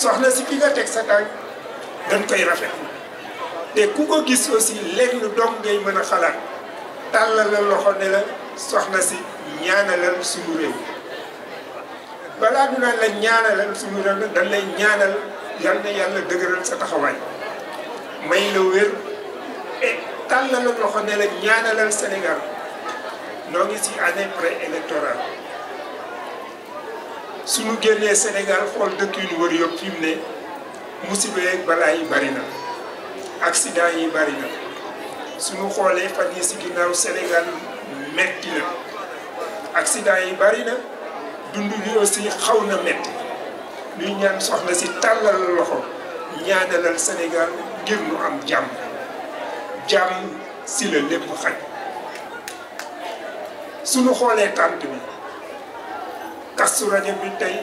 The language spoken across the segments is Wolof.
soxna si fi nga teg sa tànk dañ koy rafet te ku ko gis aussi lenn dong ngay mën a xalaat tàllal la loxo ne la soxna si ñaanalal suñu réew balaa du naan la ñaanalal suñu réew nag dañ lay ñaanal yal na yàlla dëgëral sa taxawaay may la wér et tàllal la loxo ne la ñaanalal Sénégal noo ngi ci année pré-électorale suñu génnee Sénégal xool dëkk yu ñu wër yëpp fi mu ne musiba yeeg balaa yi bari na accident yi bari na suñu xoolee fan yi ci ginnaaw Sénégal metti na accident yi bari na dund bi aussi xaw na metti ñuy ñaan soxna si tàllal loxo ñaanalal Sénégal ngir nu am jàmm jàmm si la lépp xaj suñu xoolee tànt bi Kazu Rajab bi tey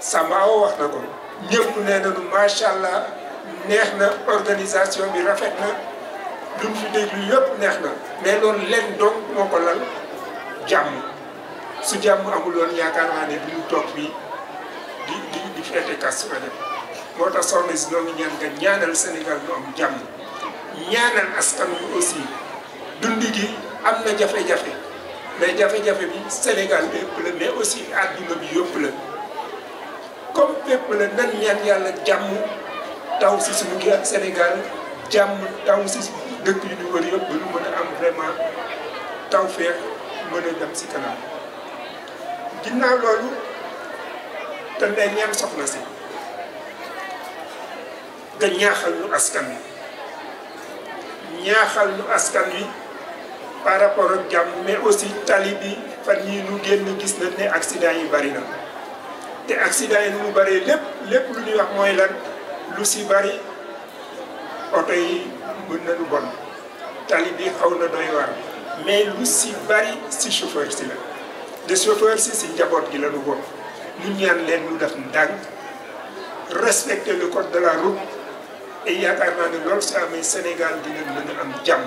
Samba wax na ko ñëpp nee nañu macha allah neex na organisation bi rafet na luñ fi déglu yëpp neex na mais loolu leen donc moo ko lal jàmm su jàmm amuloon yaakaar naa ne duñu toog fii di feete Kazu Rajab moo tax soxna si ñoo ngi ñaan nga ñaanal Sénégal ñu am jàmm ñaanal askan wi aussi dund gi am na jafe-jafe mais jafe-jafe bi Sénégal yëpp la mais aussi àdduna bi yëpp la comme fépp la nan ñaan yàlla jàmm taw si suñu Sénégal jàmm taw si dëkk yu ñu wër yëpp ba ñu mën a am vraiment taw feex mën a dem si kanam ginnaaw loolu te ne ñaan soxna si nga ñaaxal ñu askan wi ñaaxal ñu askan wi par rapport ak jàmm mais aussi tali bi fan yii nu génn gis nañ ne accident yi bari na te accident yi nu mu bëree lépp lu ñuy wax mooy lan lu si bari oto yi mën nañu bon tali bi xaw na doy waar mais lu si bari si chauffeur si la de chauffeur si njaboot gi la nu bokk ñu ñaan leen ñu def ndànk respecter le code de la route et yaakaar naa ne loolu si amee Sénégal dina mën a am jàmm